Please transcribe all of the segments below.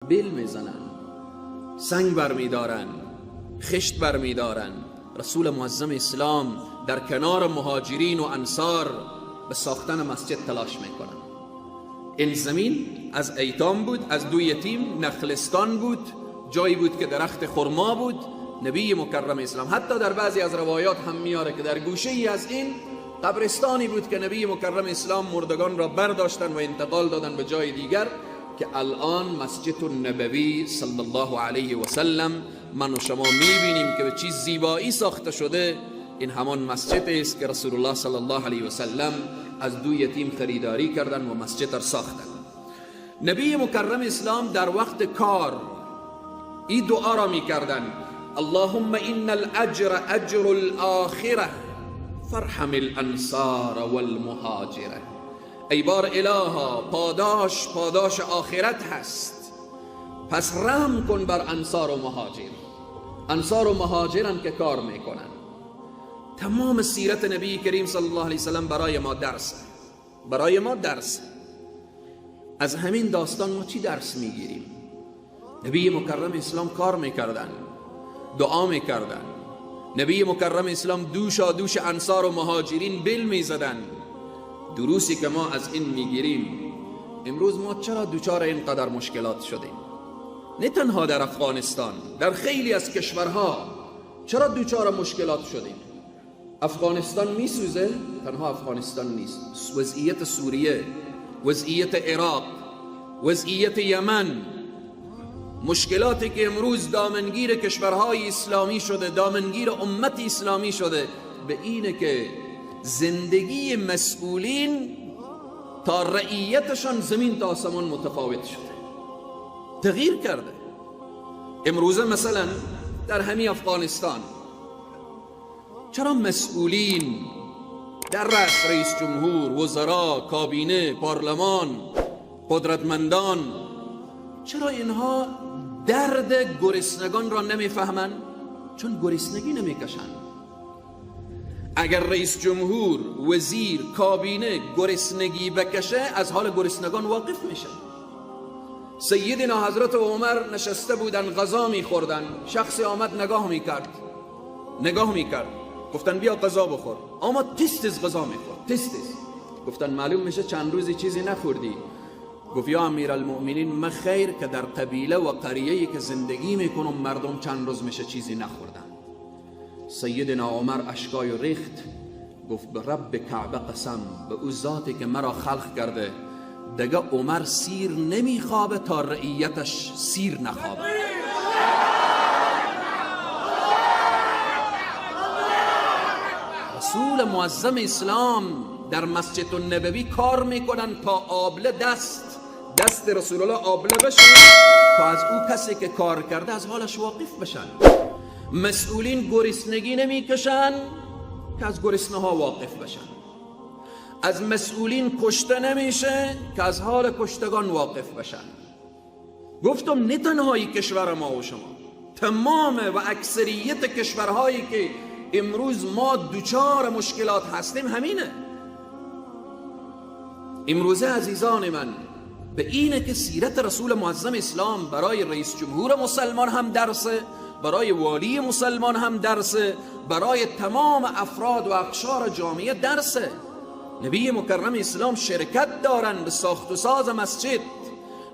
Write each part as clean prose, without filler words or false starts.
بیل میزنن، سنگ برمیدارن، خشت برمیدارن. رسول معظم اسلام در کنار مهاجرین و انصار به ساختن مسجد تلاش میکنن. این زمین از ایتام بود، از دو یتیم، نخلستان بود، جایی بود که درخت خرما بود. نبی مکرم اسلام حتی در بعضی از روایات هم میاره که در گوشه ای از این قبرستانی بود که نبی مکرم اسلام مردگان را برداشتن و انتقال دادن به جای دیگر که الان مسجد النبوی صلی الله علیه و سلم من و شما میبینیم که به چیز زیبایی ساخته شده. این همان مسجد است که رسول الله صلی الله علیه و سلم از دو یتیم خریداری کردن و مسجد را ساختن. نبی مکرم اسلام در وقت کار این دعا را میکردن: اللهم ان الاجر اجر الاخره فارحم الانصار والمهاجره. ای بار الها، پاداش پاداش آخرت هست، پس رحم کن بر انصار و مهاجر. انصار و مهاجرن که کار میکنن. تمام سیرت نبی کریم صلی الله علیه وسلم برای ما درس، برای ما درس. از همین داستان ما چی درس میگیریم؟ نبی مکرم اسلام کار میکردن، دعا میکردن. نبی مکرم اسلام دوشا دوش انصار و مهاجرین بل میزدن. دروسی که ما از این میگیریم، امروز ما چرا دوچار اینقدر مشکلات شدیم؟ نه تنها در افغانستان، در خیلی از کشورها چرا دوچار مشکلات شدیم؟ افغانستان میسوزه، تنها افغانستان نیست، وضعیت سوریه، وضعیت عراق، وضعیت یمن، مشکلاتی که امروز دامنگیر کشورهای اسلامی شده، دامنگیر امت اسلامی شده، به اینه که زندگی مسئولین تا رعیتشان زمین تا آسمان متفاوت شده، تغییر کرده. امروزه مثلا در همین افغانستان چرا مسئولین در رأس رئیس جمهور، وزرا، کابینه، پارلمان، قدرتمندان، چرا اینها درد گرسنگان را نمیفهمند؟ چون گرسنگی نمیکشند. اگر رئیس جمهور، وزیر، کابینه گرسنگی بکشه، از حال گرسنگان واقف میشه. سیدنا حضرت عمر نشسته بودن، غذا میخوردن، شخصی آمد نگاه میکرد، نگاه میکرد، گفتن بیا غذا بخور. آمد تیز تیز غذا میخورد، تیز تیز. گفتن معلوم میشه چند روزی چیزی نخوردی. گفت یا امیرالمؤمنین، من خیر که در قبیله و قریه‌ای که زندگی میکنم مردم چند روز میشه چیزی نخوردن. سیدنا عمر اشکای ریخت، گفت به رب کعبه قسم، به او ذاتی که مرا خلق کرده، دیگه عمر سیر نمیخوابه تا رعیتش سیر نخوابه. رسول معظم اسلام در مسجد النبوی کار میکنن تا آبله دست رسول الله آبله بشه، تا از او کسی که کار کرده از حالش واقف بشن. مسئولین گرسنگی نمیکشن که از گرسنه ها واقف بشن. از مسئولین کشته نمیشه که از حال کشتگان واقف بشن. گفتم نه تنهایی کشور ما و شما، تمام و اکثریت کشورهایی که امروز ما دوچار مشکلات هستیم همینه. امروزه عزیزان من به اینه که سیرت رسول معظم اسلام برای رئیس جمهور مسلمان هم درسه، برای والی مسلمان هم درسه، برای تمام افراد و اقشار جامعه درسه. نبی مکرم اسلام شرکت دارن به ساخت و ساز مسجد.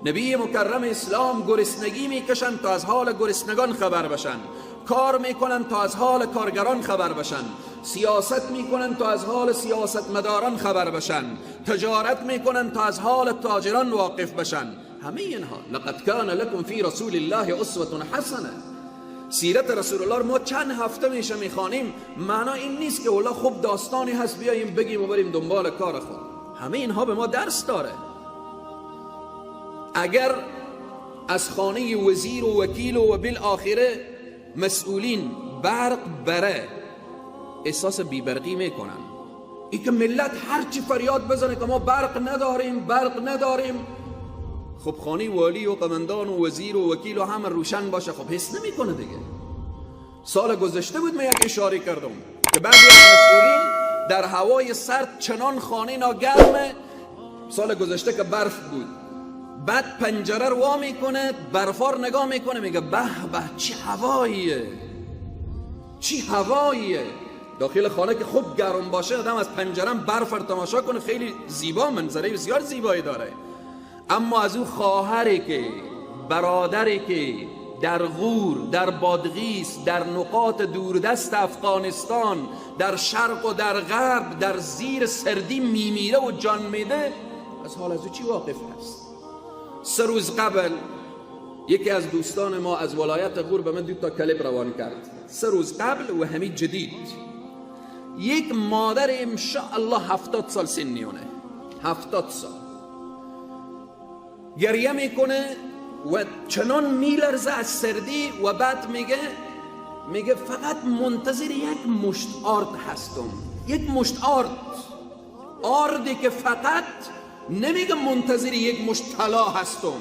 نبی مکرم اسلام گرسنگی میکشن تا از حال گرسنگان خبر بشن، کار میکنن تا از حال کارگران خبر بشن، سیاست میکنن تا از حال سیاستمداران خبر بشن، تجارت میکنن تا از حال تاجران واقف بشن. همه اینها لقد کان لکم فی رسول الله اسوة حسنه. سیرت رسول الله ما چند هفته میشه میخوانیم، معنا این نیست که والله خوب داستانی هست بیاییم بگیم و بریم دنبال کار خود. همه اینها به ما درس داره. اگر از خانه وزیر و وکیل و بالآخره مسئولین برق بره، احساس بیبرقی میکنن. ای که ملت هرچی فریاد بزنه که ما برق نداریم، برق نداریم، خب خانه والی و قمندان و وزیر و وکیل و همه روشن باشه، خب حس نمیکنه دیگه. سال گذشته بود من یک اشاره کردم که بعضی از مسئولین در هوای سرد چنان خانه ناگرمه، سال گذشته که برف بود، بعد پنجره رو وا میکنه، برفار نگاه میکنه، میگه به به چه هواییه، چی هواییه. داخل خانه که خوب گرم باشه آدم از پنجره برف رو تماشا کنه، خیلی زیبا، منظره بسیار زیبایی داره. اما از او خواهری که، برادری که در غور، در بادغیس، در نقاط دوردست افغانستان، در شرق و در غرب، در زیر سردی میمیره و جان میده، از حال از او چی واقف هست؟ 3 روز قبل یکی از دوستان ما از ولایت غور به من 2 تا کلیپ روان کرد. 3 روز قبل و همین جدید، یک مادر انشاءالله 70 سال سنیونه، 70 سال، گریه میکنه و چنان میلرزه از سردی و بعد میگه فقط منتظر یک مشت آرد هستم، یک مشت آرد، آردی که فقط، نمیگه منتظر یک مشت طلا هستم،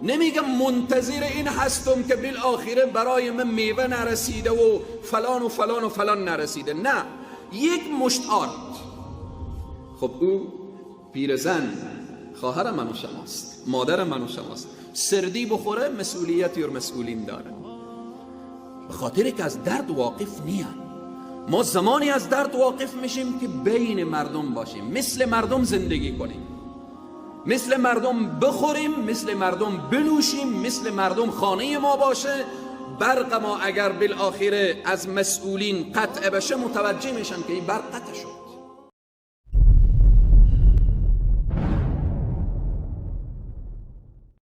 نمیگه منتظر این هستم که بالآخره برای من میوه نرسیده و فلان و فلان و فلان نرسیده، نه، یک مشت آرد. خب او پیرزن خواهر من و شماست، مادر من و شماست، سردی بخوره مسئولیت یا مسئولین داره، به خاطر که از درد واقف نیان. ما زمانی از درد واقف میشیم که بین مردم باشیم، مثل مردم زندگی کنیم، مثل مردم بخوریم، مثل مردم بنوشیم، مثل مردم خانه ما باشه. برق ما اگر بالآخره از مسئولین قطع بشه متوجه میشن که این برق قطع شد.